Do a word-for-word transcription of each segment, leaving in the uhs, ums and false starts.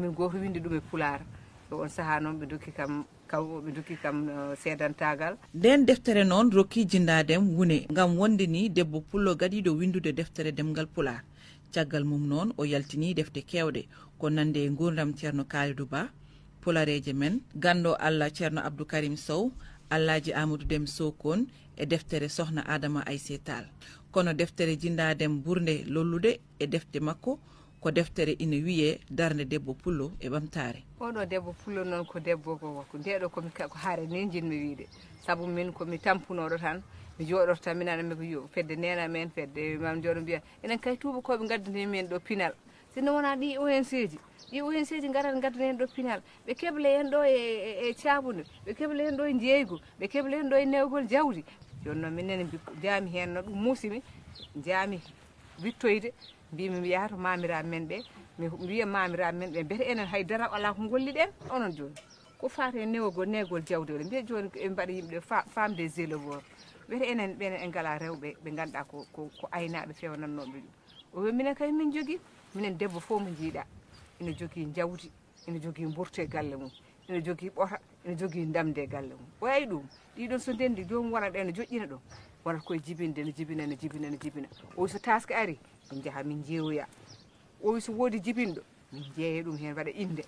Min gooto winndi ɗum e pulaar. Ɗo on sahaa noon ɓe ndokki kam, kaw ɓe ndokki kam eh, seedantaagal. Nden deftere noon rokki Jinda Dem Wune ngam wonde ni debbo pullo gaɗiiɗo winndude deftere ɗemngal pulaar. Caggal mum noon o yaltini defte keewɗe ko nande e nguurndam Ceerno Kaalidou Ba, pulareeje men, ganndo Allah Ceerno Abdou Karim Sow, Allaaji Amadou Dem Sokone e deftere Sohna Adama Ayse Tall. Kono deftere Jinda Dem ɓurnde lollude e defte makko ko deftere ina wiyee Darnde Debbo Pullo e Ɓamtaare. Oɗo debbo pullo noon ko debbo ko ndeɗo komi ko haare ni jinmi wiide. Sabu min komi tampunoɗo tan, mi jooɗorta min ana mi ko fedde nena men, fedde mam jooɗo mbiya enen kay tuubakoɓe ngaddani min ɗo pinal. Sinno wona ɗi O N G ji, ɗi O N G ji ngarat ngaddani en ɗo pinal. Ɓe kebla en ɗo e, e, e cabude, ɓe kebla en ɗo e jeeygu, ɓe kebla en ɗo e newgol jawdi. Jooni noon minen njaami heen no ɗum muusimi, njaami wittoyde, mbimi mi yaha to mamiraaɓe men ɓe, mi wiya mamiraaɓe men ɓe mbiyata enen hay dara alaa ko ngolliɗen. Onon jooni ko faati e newgol neegol jawdi o mbiya jooni eɓe mbaɗa yimɓe fa- femme des éleveurs. Mbiyata enen ɓen en ngalaa rewɓe ɓe ngannduɗaa ko ko ko aynaaɓe fewnannooɓe ɗum. O wi minen kay min njogii, minen debbo fof mo njiiɗaa ina jogii njawdi, ina jogii mburto e galle mum, ina jogii ɓota, ina jogii ndamde e galle mum. O wi ɗum, ɗiɗon so ndenndi joomum wonat ene joƴƴina ɗum, wonat koye jibinde ene jibina ene jibina ene jibina. O wi so taaske arii min njaha min njeewoya. O wi so woodi jibinɗo min njeeya ɗum heen waɗa innde.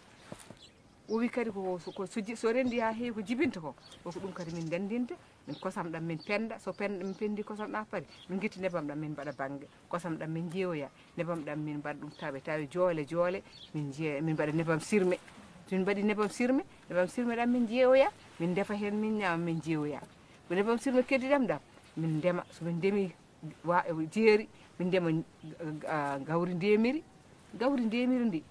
O wi kadi ko so renndi haa heewi ko jibinta ko, o ko ɗum kadi min ndenndinta. Min kosam ɗam min pennda, so min penndii kosam ɗam paari min ngitta nebam ɗam min mbaɗa bannge, kosam ɗam min njeewoya, nebam ɗam min mbaɗa ɗum tawe tawe joole joole, min njeeya min mbaɗa nebam sirme. So min mbaɗii nebam sirme, nebam sirme ɗam min njeewoya, min ndefa heen min ñaama min njeewoya. Ko nebam sirme keddiɗam ɗam min ndema, so min ndemii jeeri min ndema gawri ndemiri. Gawri ndemiri ndi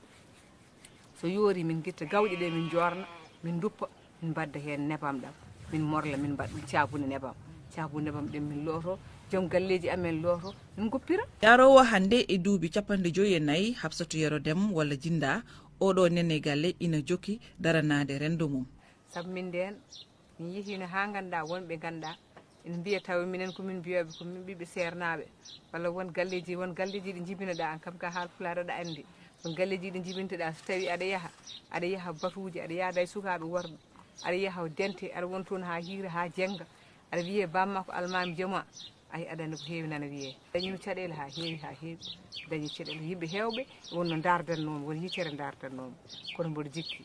so yoori min ngitta gawƴe ɗe min njoorna, min nduppa, min mbadda heen nebam ɗam, min morla min mbaɗa ɗum caabunde nebam. Caabunde nebam ɗen min looto, joom galleeji amen looto, min ngoppira. Yaroowo hannde e duuɓi cappanɗe joyi e nayi, Hafsatu Yero Dem walla Jinnda, oɗo nene galle ina jokki daranaade renndo mum. Sabu min ndeen min njehiino haa ngannduɗaa won ɓe ngannduɗaa ina mbiya tawa minen ko min mbiyooɓe ko min ɓiɓɓe seernaaɓe, walla won galleeji won galleeji ɗi njibinoɗaa aan kam ka haal pulaar aɗa anndi. Won galleeji ɗi njibintoɗaa so tawii aɗa yaha, aɗa yaha batuuji, aɗa yahda e sukaaɓe worɓe, aɗa yaha dente, aɗa wona toon haa hiira haa jennga, aɗa wiyee bammakko almaami jooma. Ay aɗa anndi ko heewi nana wiyee dañiimi caɗeele haa heewi haa heewi. Dañi caɗeele yimɓe heewɓe wonno ndaardannoomi won yitere ndaardannoomi. Kono mboɗo jikki